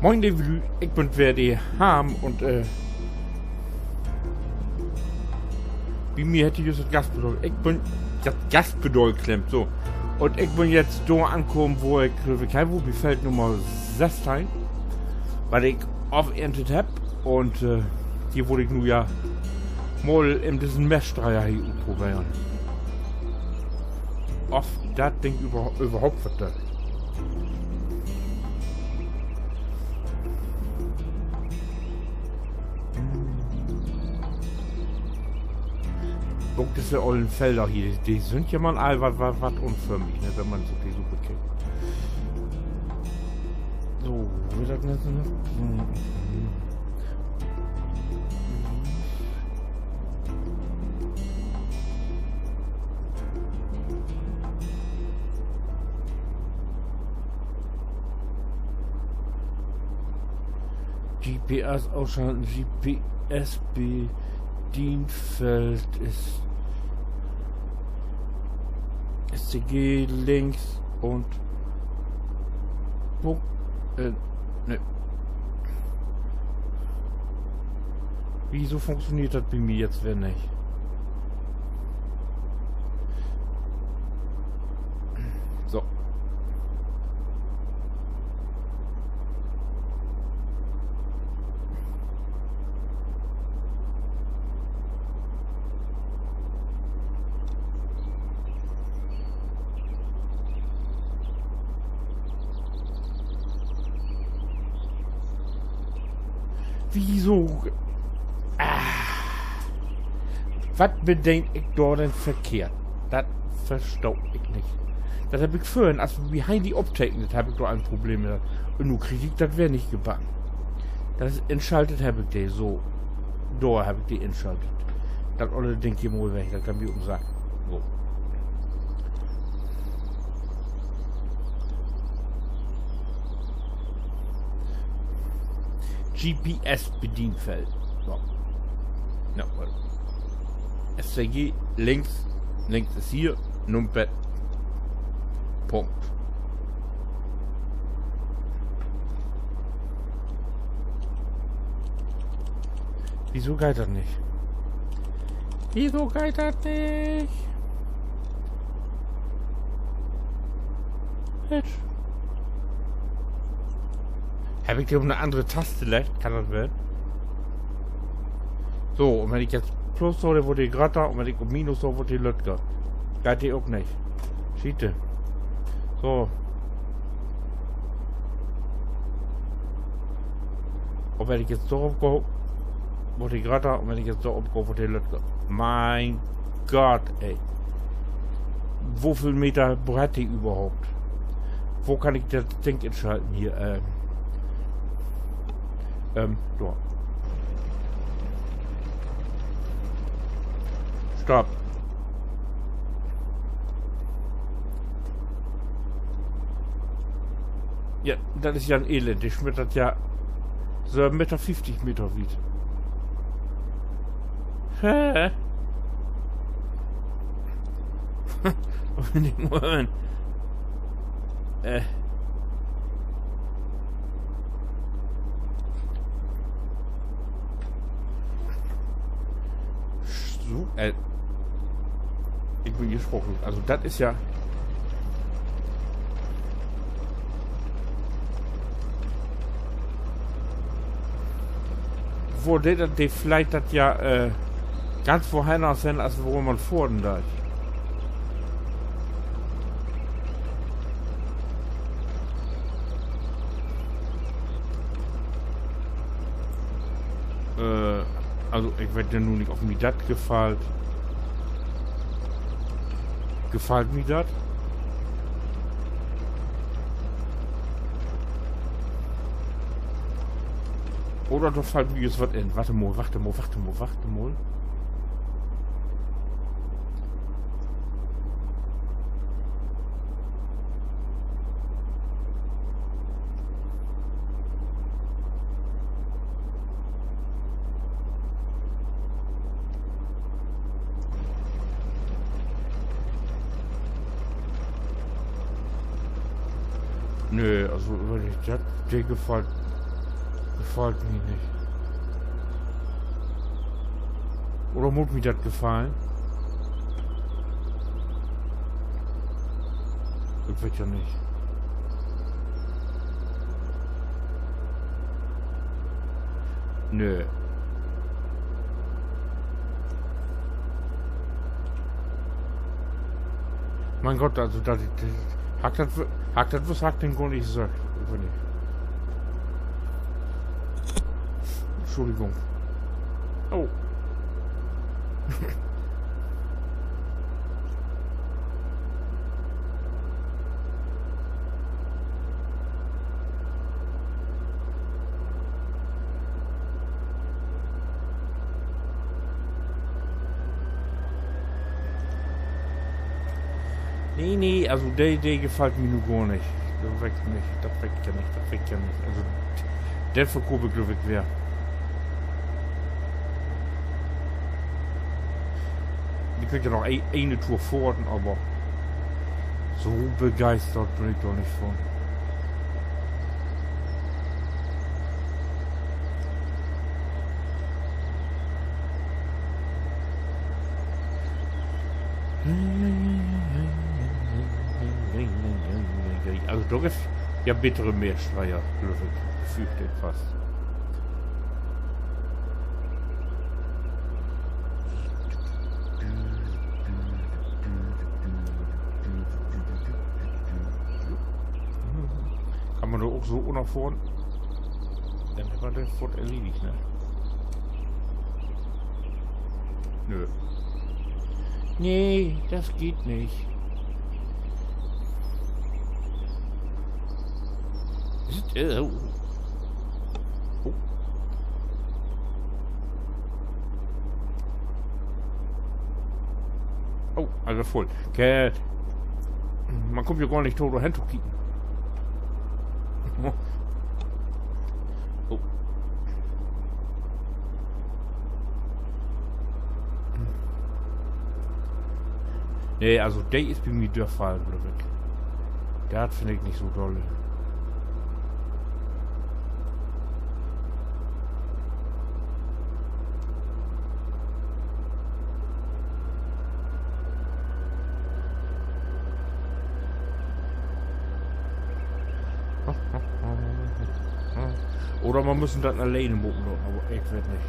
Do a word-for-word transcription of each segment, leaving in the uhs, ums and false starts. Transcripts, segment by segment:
Moin, leve Lüüd, ik bün weer de Harm un, äh, bi mi hett jüst dat Gaspedal, ik bün, dat Gaspedal klemmt, so. Un ik bün jetzt dor ankamen, wo ik, glööv ik, he, wo bi Feld Nummer sössteihn, wat ik oferntet hebb. Un, äh, hier wull ik nu ja mal in dissen Mähdrescher hier utproberen, of dat Ding över-, överhaupt wat deit. Ok disse ollen Felder hier, de, de sünd ja man all wat, wat, wat unförmlich, ne, wenn man so de so bekickt. So, wo dat denn jetzt? G P S ausschalten, G P S-Bedienfeld is S C G links un wo, äh, ne. Wieso funktioneert dat bi mi jetzt weer nich? So. Wieso? Ah. Wat bedeen ik dor denn verkehrt? Dat verstah ik nich. Dat heff ik vörhen, as wi bi Heidi optekent hebbt, heff ik dor en Problem mit hatt. Un nu krieg ik dat weer nich gebacken. Dat is, inschaltet heff ik de, so. Dor heff ik de inschaltet. Dat olle Ding hier mal weg, dat geiht mi op 'n Sack. So. G P S-Bedienfeld. So. Jawoll. S C G links, links is hier, Numpad. Punkt. Wieso geiht dat nich? Wieso geiht dat nich? Mensch. Heff ik de op 'ne annere Taste leggt? Kann dat ween? So, un wenn ik jetzt Plus hau, denn word de grötter, un wenn ik op Minus hau, word de lüttger. Geiht de ok nich. Schiete. So. Un wenn ik jetzt dor op gah, word de grötter, un wenn ik jetzt dor op gah, word de lüttger. Mien Gott, ey. Woveel Meter hett de överhaupt? Wo kann ik dat Ding inschalten hier? Ähm, ähm, dor. Stopp. Ja, dat is ja en Elend. De smitt dat ja so Meter, fieftig Meter wiet. Hä? Wo bün ik nu hen? Äh. So, äh, ik bün hier sprachlos. Also, dat is ja, wo de, dat de villicht dat ja, äh, ganz woanners hen, as wo man fohren deit. Äh, also, ik weet ja nu nich, of mi dat gefallt. Gefallt mi dat? Oder dor fallt mi jüst wat in. Wacht mal, wacht mal, wacht mal, wacht mal. Nee, also, wenn ik dat, de gefallt, Gefallt mi nich. Oder mutt mi dat gefallen? Ik weet ja nich. Nö. Mien Gott, also dat, dat, harr ik dat, harr ik dat wüsst, harr ik den gor nich söcht, oder nich? Entschuldigung. Oh. Nee, nee, also de, de gefallt mi nu gor nich. Dat weet ik nich, dat weet ik ja nich, dat weet ik ja nich. Also, den verkoop ik, glööv ik, weer. Wi köönt ja noch e-, ene Tour fohren, aver so begeistert bün ik dor nich von. Also, dor gifft ja betere Meerstreier, glööv ik. Befürcht ik fast. Kann man dor ok so ünnerfohren? Denn hett man dat foort erledigt, ne? Nö. Nee, dat geiht nich. Is, äh, oh. Oh. Oh, also vull. Ke-, man kummt ja gor nich to, dor hen to kieken. Oh. Nee, also de is bi mi dörfallen, glööv ik. Dat finn ik nich so dolle. Oder man müss dat alleen maken, aver ik weet nich.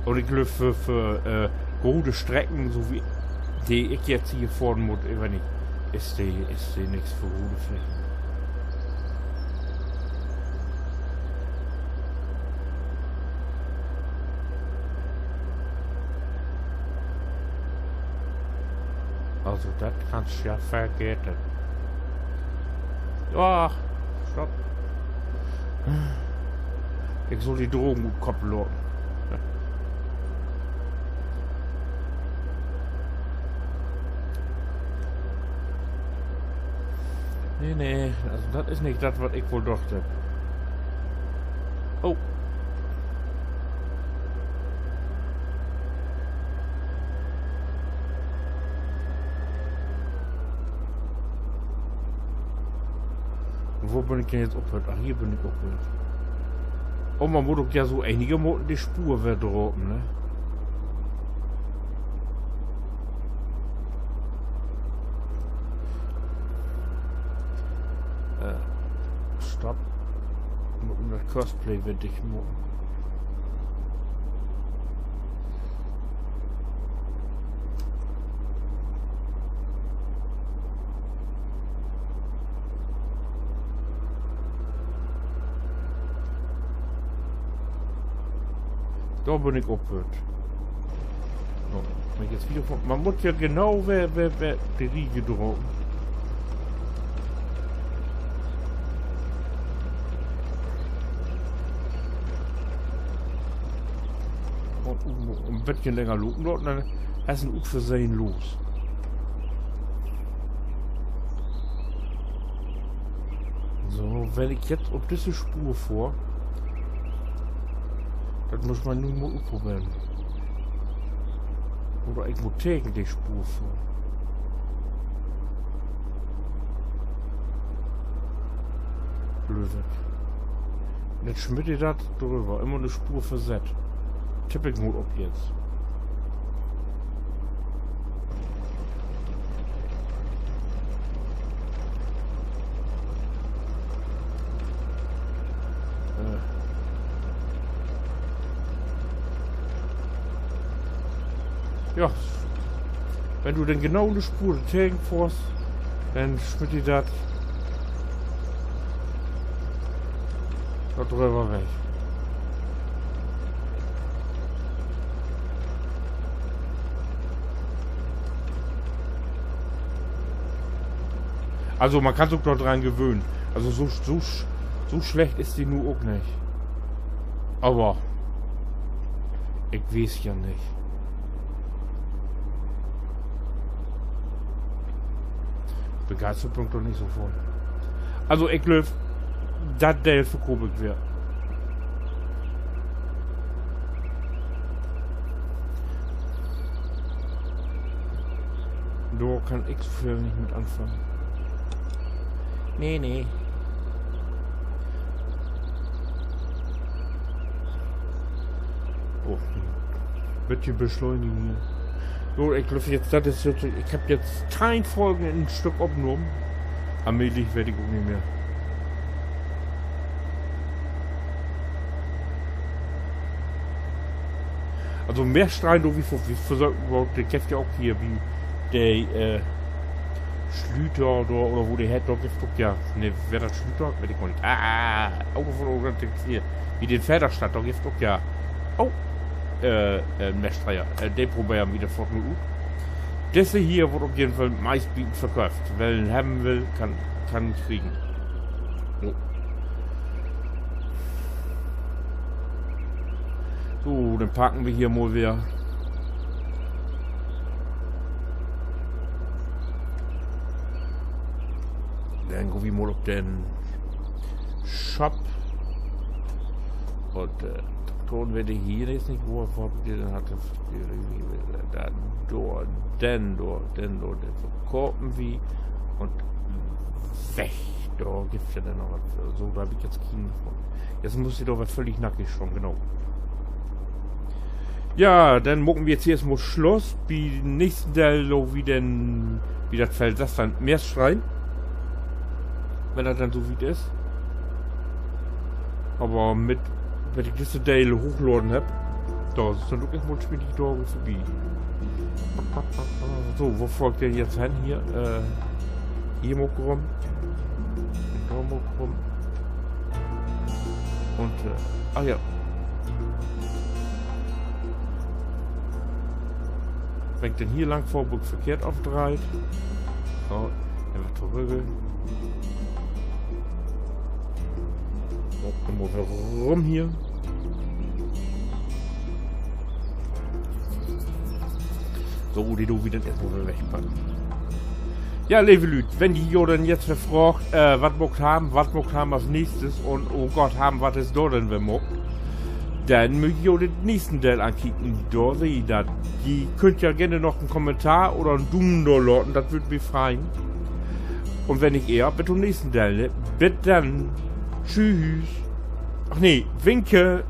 Un ik glööv, för, för, äh, grote Strecken, so as de ik jetzt hier fohren mutt, ik weet nich, is de, is de nix för grote Flächen. Also, dat kannst ja vergeten. Ja, stopp. Ik sull de Drogen ut Kopp laten. Nee, nee, also dat is nich dat, wat ik woll dacht heff. Oh. Wo bün ik denn jetzt ophöört? Ach, hier bün ik ophöört. Oh, man mutt ok ja so enigermaten de Spoor weer drapen, ne? Äh, stopp. Mutt man dat Courseplay weer dicht maken. Dor bün ik ophöört. So, wenn ik jetzt wieder von, man mutt ja genau weer, weer, weer de Riege drapen. Un, un, un en beten länger lopen laten, denn hest en ut Versehn los. So, wenn ik jetzt op disse Spoor fohr, Dat mutt man nu mal utproberen. Oder ik mutt tegen de Spoor fohren. Glööv ik. Un denn smitt he dat dröver. Immer 'ne Spoor versett. Tipp ik mal op jetzt. Äh. Ja. Wenn du denn genau de Spoor tegen fohrst, denn smitt he dat dor dröver weg. Also, man kann sik ok dor dran gewöhnen. Also, so, so, so slecht is de nu ok nich. Aver ik weet ja nich. Begeistert bün ik dor nich so vun. Also, ik glööv, dat Deel verkoop ik weer. Dor kann ik so veel nich mit anfangen. Nee, nee. Oh, bietje beschleunigen hier. So, ik glööv jetzt, dat is jetzt, ik heff jetzt teihn Folgen in en Stück opnahmen. Allmählich weet ik ok nich mehr. Also mehr Strei, dor wi vör, wi versöken, wo, de gifft ja ok hier bi de, äh, Slüter dor, oder wo de heet, dor gifft ok ja, nee, weer dat Slüter? Weet ik gor nich. Ah, Auto vun, oder dat hier, bi den Fedderstadt, dor gifft ok ja, oh, äh, äh, Meststreier, äh, de proberen wi denn foorts mal ut. Disse hier word op jeden Fall meist bieten verköfft. Well en hebben will, kann, kann en kriegen. So. So, denn parken wi hier mal weer. Denn gaht wi mal op den Shop. Un, äh, Traktoren weer de hier jetzt nich, wo, wo hebb ik de denn hatt? Dat dor, den dor, den dor, den verkopen wi. Un weg. Dor gifft ja denn noch wat. So, dor hebb ik jetzt keen vun. Jetzt mutt de doch wat völlig nackig stahn, genau. Ja, denn maken wi jetzt eerstmal Sluss. Bi den nächsten Deel, wo wi denn, wi dat Feld sess denn mehr streien. Wenn dat denn so wiet is. Aver mit, wenn ik disse Deel hoochladen hebb, dor sünd ok eerstmal twintig Daag vörbi. So, wo fohr ik denn jetzt hen? Hier, äh, hier mal rum. Dor mal rum. Un, äh, ach ja. Wenn ik denn hier lang fohr, bün ik verkehrt opdreiht. So, even torügg. So, denn mal weer rum hier. So, de doot wi denn eerstmal weer wegpacken. Ja, leve Lüüd, wenn ji jo denn jetzt weer fraagt, äh, wat maakt Harm, wat maakt Harm as nächstes un, oh Gott, Harm, wat is dor denn weer maakt? Denn mööt ji jo den nächsten Deel ankieken, dor seht ji dat. Ji köönt ja geern noch en Kommentar oder en Dumen dor laten, dat würr mi freien. Un wenn nich ehr, bit to'n nächsten Deel, ne? Bit denn. Tschüss. Ach nee, winke.